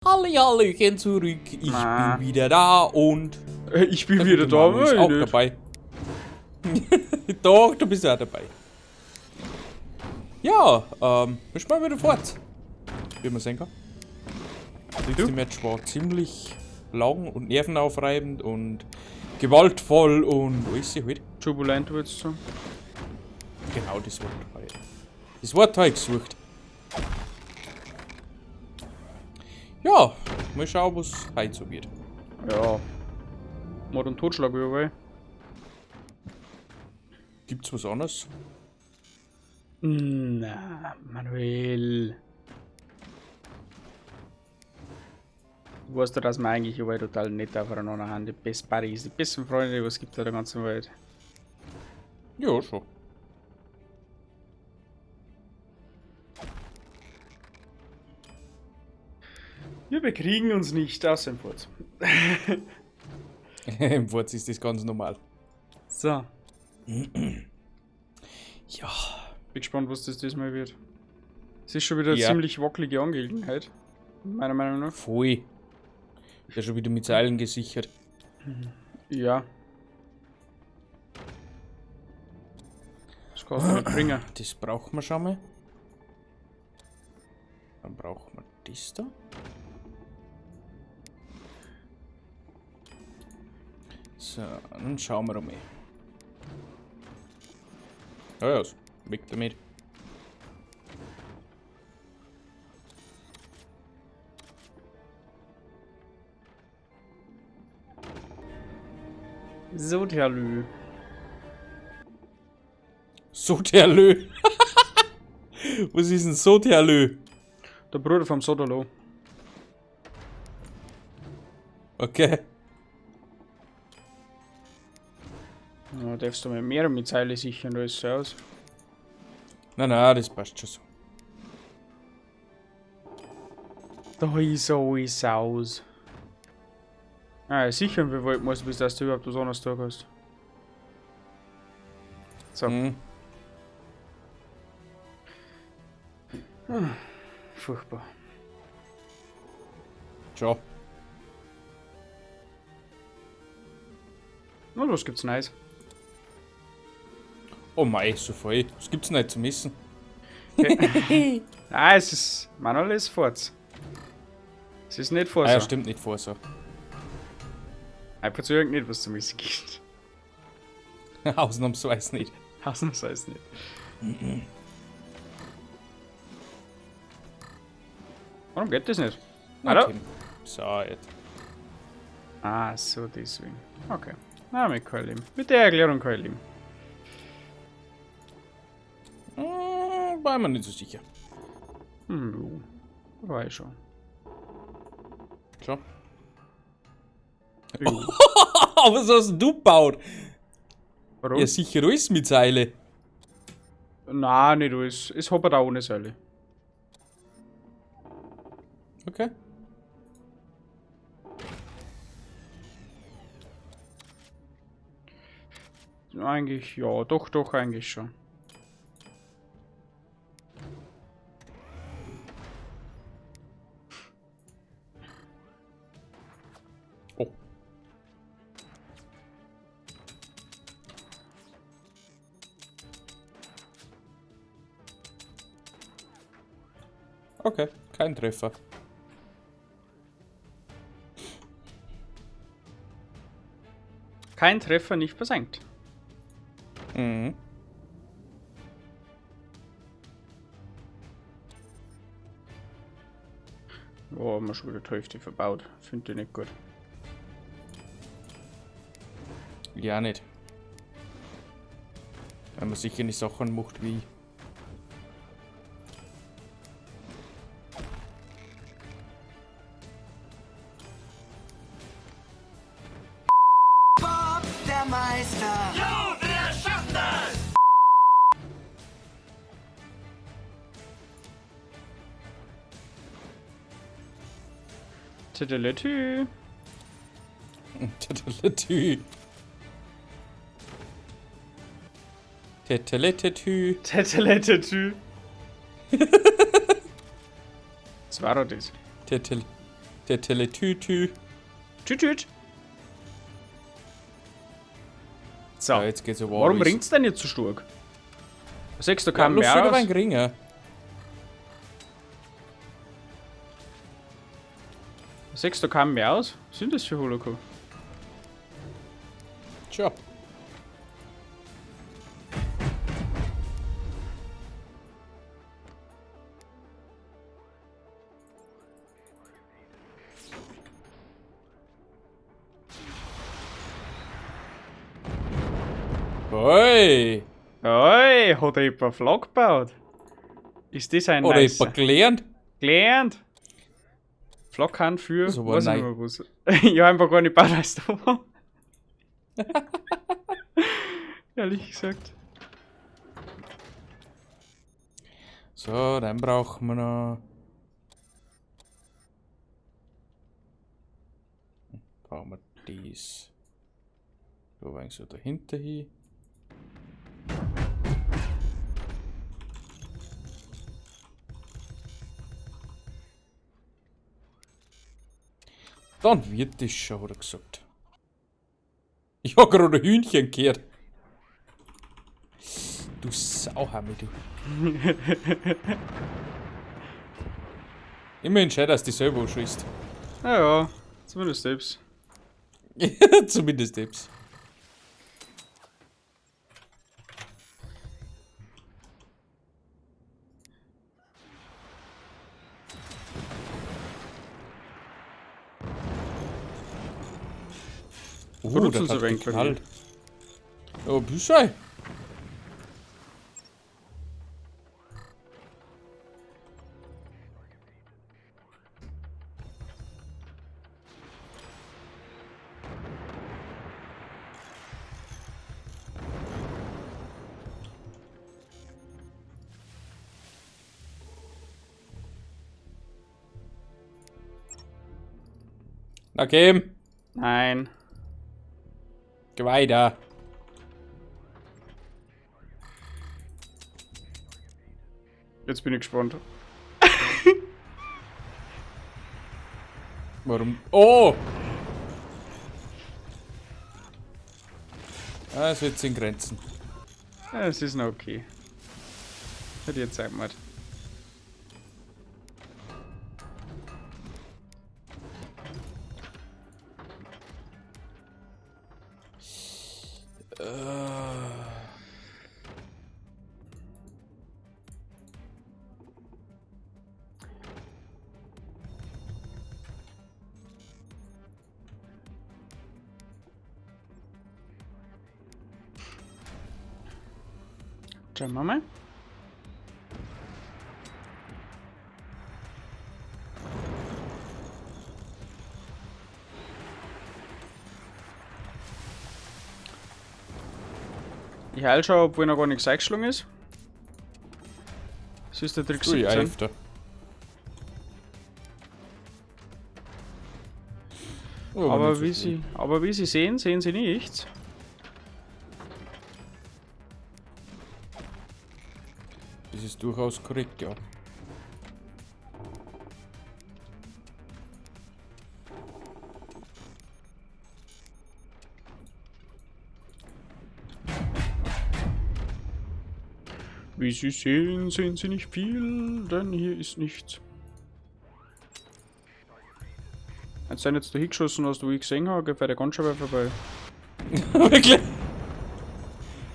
Hallihallöchen zurück. Ich Na. bin wieder da und Ich bin der wieder gute da, Manu ist ich auch nicht. dabei. Doch, du bist ja auch dabei. Ja, wir spielen wieder fort. Wie man sehen kann. Das letzte Du? Match war ziemlich lang und nervenaufreibend und gewaltvoll und alles halt. Turbulent würdest du sagen. Genau das Wort habe ich. Das Wort habe ich gesucht. Ja, mal schauen, was heute so wird. Ja. Mord und Totschlag überall. Gibt's was anderes? Na, Manuel. Du weißt doch, dass wir eigentlich überall total nett aufeinander haben. Die Best Buddies, die besten Freunde, was es gibt auf der ganzen Welt. Ja, schon. Wir bekriegen uns nicht, außer im Furz. Im Wort ist das ganz normal. So, Ja. bin gespannt, was das diesmal wird. Es ist schon wieder eine Ja. ziemlich wackelige Angelegenheit. Meiner Meinung nach. Voll. Ist ja schon wieder mit Seilen gesichert. Ja. Das kannst du nicht bringen. Das brauchen wir schon mal. Dann brauchen wir das da. So, dann schauen wir mal. Ja, ja, weg damit. So, Terlü. Soterlö. Was ist denn Soterlö? Der Bruder vom Sodalo. Okay. Ja, darfst du mal mehr mit Seile sichern, da ist es aus. Nein, nein, das passt schon so. Da ist alles aus. Ah, sichern wir wollten muss, bis dass du überhaupt was anderes da hast. So, Hm. furchtbar. Ciao. Na, was gibt's Neues? Oh mei, so voll. Was gibt's denn nicht zum Essen? Ah, es ist. Manuel ist fort. Es ist nicht vor. Ah ja, stimmt, nicht vor so. Einfach zu irgend nicht, was zum Essen gibt. Ausnahmsweise nicht. Ausnahmsweise nicht. Warum geht das nicht? Alter? Okay. So, jetzt. Ah, so deswegen. Okay. Na, mit kann ich leben. Mit der Erklärung kann ich leben. War ich mir nicht so sicher. Hm, jo. War ich schon. Schon. Jo. Was hast denn du gebaut? Warum? Ja, sicher alles mit Seile. Nein, nicht alles. Es hoppert auch ohne Seile. Okay. Eigentlich, ja, doch, doch, eigentlich schon. Oh. Okay, kein Treffer. Kein Treffer nicht versenkt. Mhm. Oh, haben wir schon wieder die Hälfte verbaut. Finde ich nicht gut. Ja, nicht. Weil man sicher nicht Sachen macht wie ich. Bob, der Meister. Jo, wir schaffen das! Tüdelütü. Teteletü. Teteletetü. Teteletü. Was war doch das? Tetel. Der Teletütü. Tschüss, tschüss. So. Ja, jetzt geht's ja Warum ringt's denn jetzt so stark? Sechs, da Ja, kam bloß mehr wieder raus. ein geringer. Sechs, da kam mehr aus. Was sind das für Holoko? Tja. Oi! Oi, hat er jemand Flak gebaut? Ist das ein Oder nicer? jemand gelernt? Gelernt? Flak für, Das ist aber weiß ich neu. nicht mehr was. Ich hab einfach gar nicht gebaut, weißt du war. Ehrlich gesagt. So, dann brauchen wir noch. Brauchen wir dies. Da war so dahinter hin. Dann wird das schon, hat er gesagt. Ich hab gerade ein Hühnchen gehört. Du Sauhammi, du. Immerhin schön, dass du dich selber anschießt. Naja, zumindest selbst. Zumindest Tipps. Oh, Brutzeln das so hat wenig bei mir. geknallt. Oh, Büschei. Na, geh. Nein. Geh weiter. Jetzt bin ich gespannt. Warum? Oh! Ah, es wird in Grenzen. Ja, es ist noch okay. Hätte ich jetzt Zeit gemacht. Schauen wir mal. Ich heil schon, obwohl noch gar nichts eingeschlagen ist. Das ist der Trick Ui, 17. öfter. Oh, Aber nicht so wie, schlimm. sie, aber wie Sie sehen, sehen Sie nichts. Das ist durchaus korrekt, ja. Wie Sie sehen, sehen Sie nicht viel, denn hier ist nichts. Jetzt sind jetzt da hingeschossen hast, wo ich gesehen habe, geht bei der ganz schön weit vorbei. Wirklich?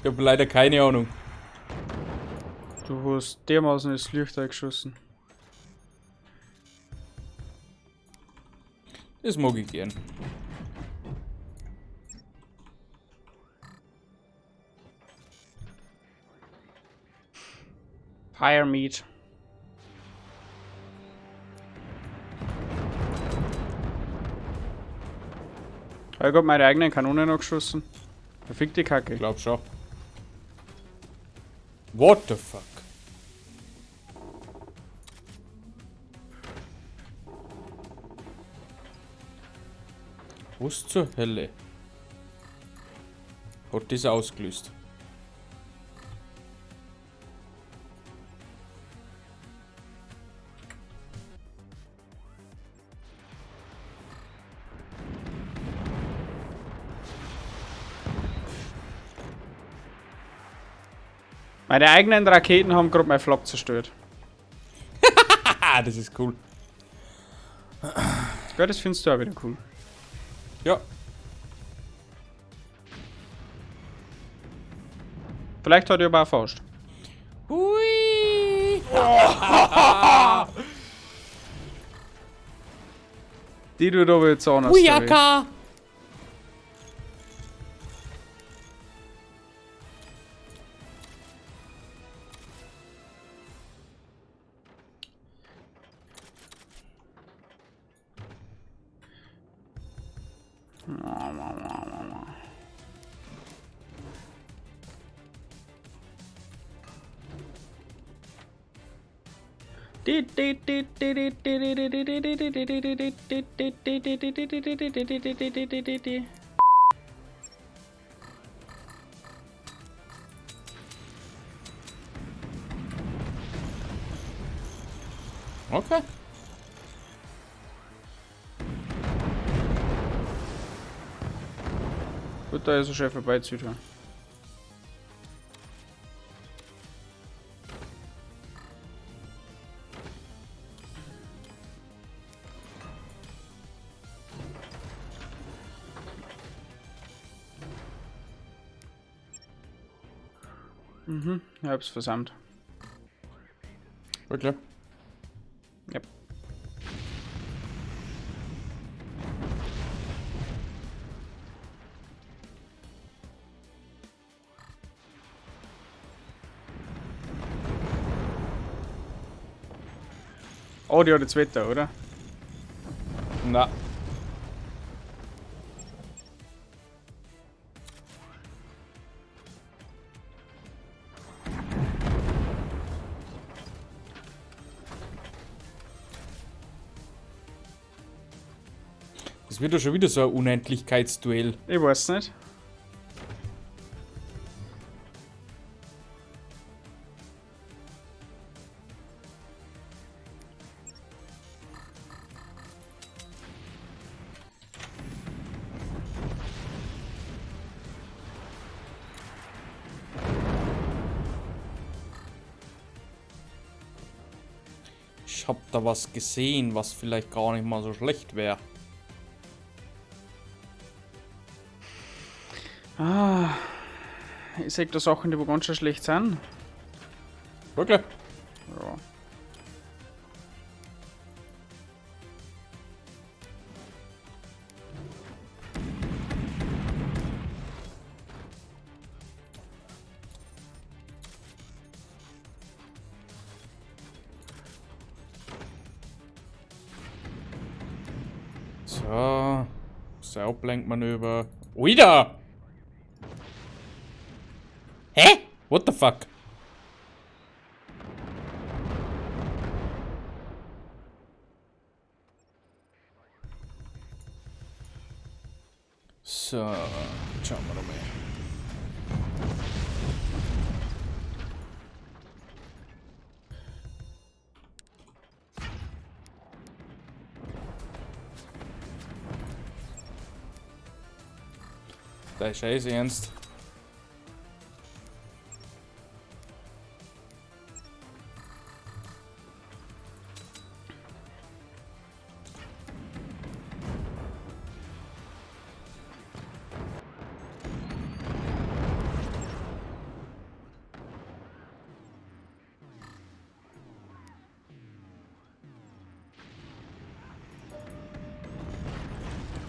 Ich habe leider keine Ahnung. Du hast dermaßen das Licht eingeschossen. Das mag ich gern. Fire Meat. Hab ich grad meine eigenen Kanonen angeschossen. Verfick die Kacke. Ich glaub schon. What the fuck? Was zur Hölle? Hat das ausgelöst? Meine eigenen Raketen haben gerade mein Flak zerstört. Ah, das ist cool. Gell, das findest du auch wieder cool. Ja. Vielleicht hat er aber auch fast. Hui! Die tut aber jetzt anders. Huyaka! Okay. Gut, da ist er schon vorbei zu tun. Mhm, ich hab's versammelt. Wirklich? Yep. Oh, die hat jetzt Wetter, oder? Na. Das wird ja schon wieder so ein Unendlichkeitsduell. Ich weiß nicht. Ich hab da was gesehen, was vielleicht gar nicht mal so schlecht wäre. Ah, ich seh da Sachen, die wo ganz schön schlecht sind. Wirklich? Ja. So. Das Ablenkmanöver. Oida! Hä? What the fuck? So, schauen wir doch mal. Dein Scheiß ernst.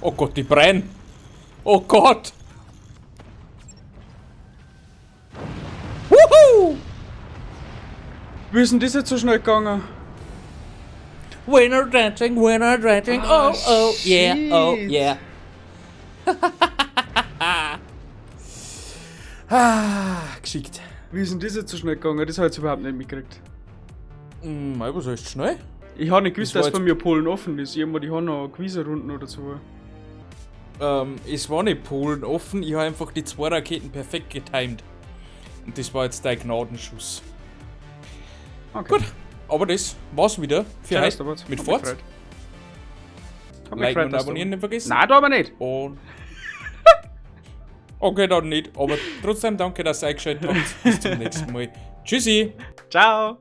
Oh Gott, die brennen! Oh Gott! Wuhu! Wie ist denn das jetzt so schnell gegangen? Winner dancing, winner dancing, oh oh yeah, oh shit. yeah. Ah, geschickt. Wie ist denn das jetzt so schnell gegangen? Das hab ich jetzt überhaupt nicht mitgekriegt. Mei, was heißt schnell? Ich hab nicht gewusst, Das war dass bei jetzt- mir Polen offen ist. Ich hab mir die haben noch Quizrunden oder so. Es war nicht Polen offen, ich habe einfach die zwei Raketen perfekt getimed. Und das war jetzt dein Gnadenschuss. Okay. Gut, aber das war's wieder für Schön, dass heute du warst. mit Hat mich Fort. gefreut. Hat mich Liken gefreut, und dass du abonnieren nicht vergessen. Nein, da aber nicht. Und Okay, dann nicht. Aber trotzdem danke, dass ihr eingeschaltet habt. Bis zum nächsten Mal. Tschüssi. Ciao.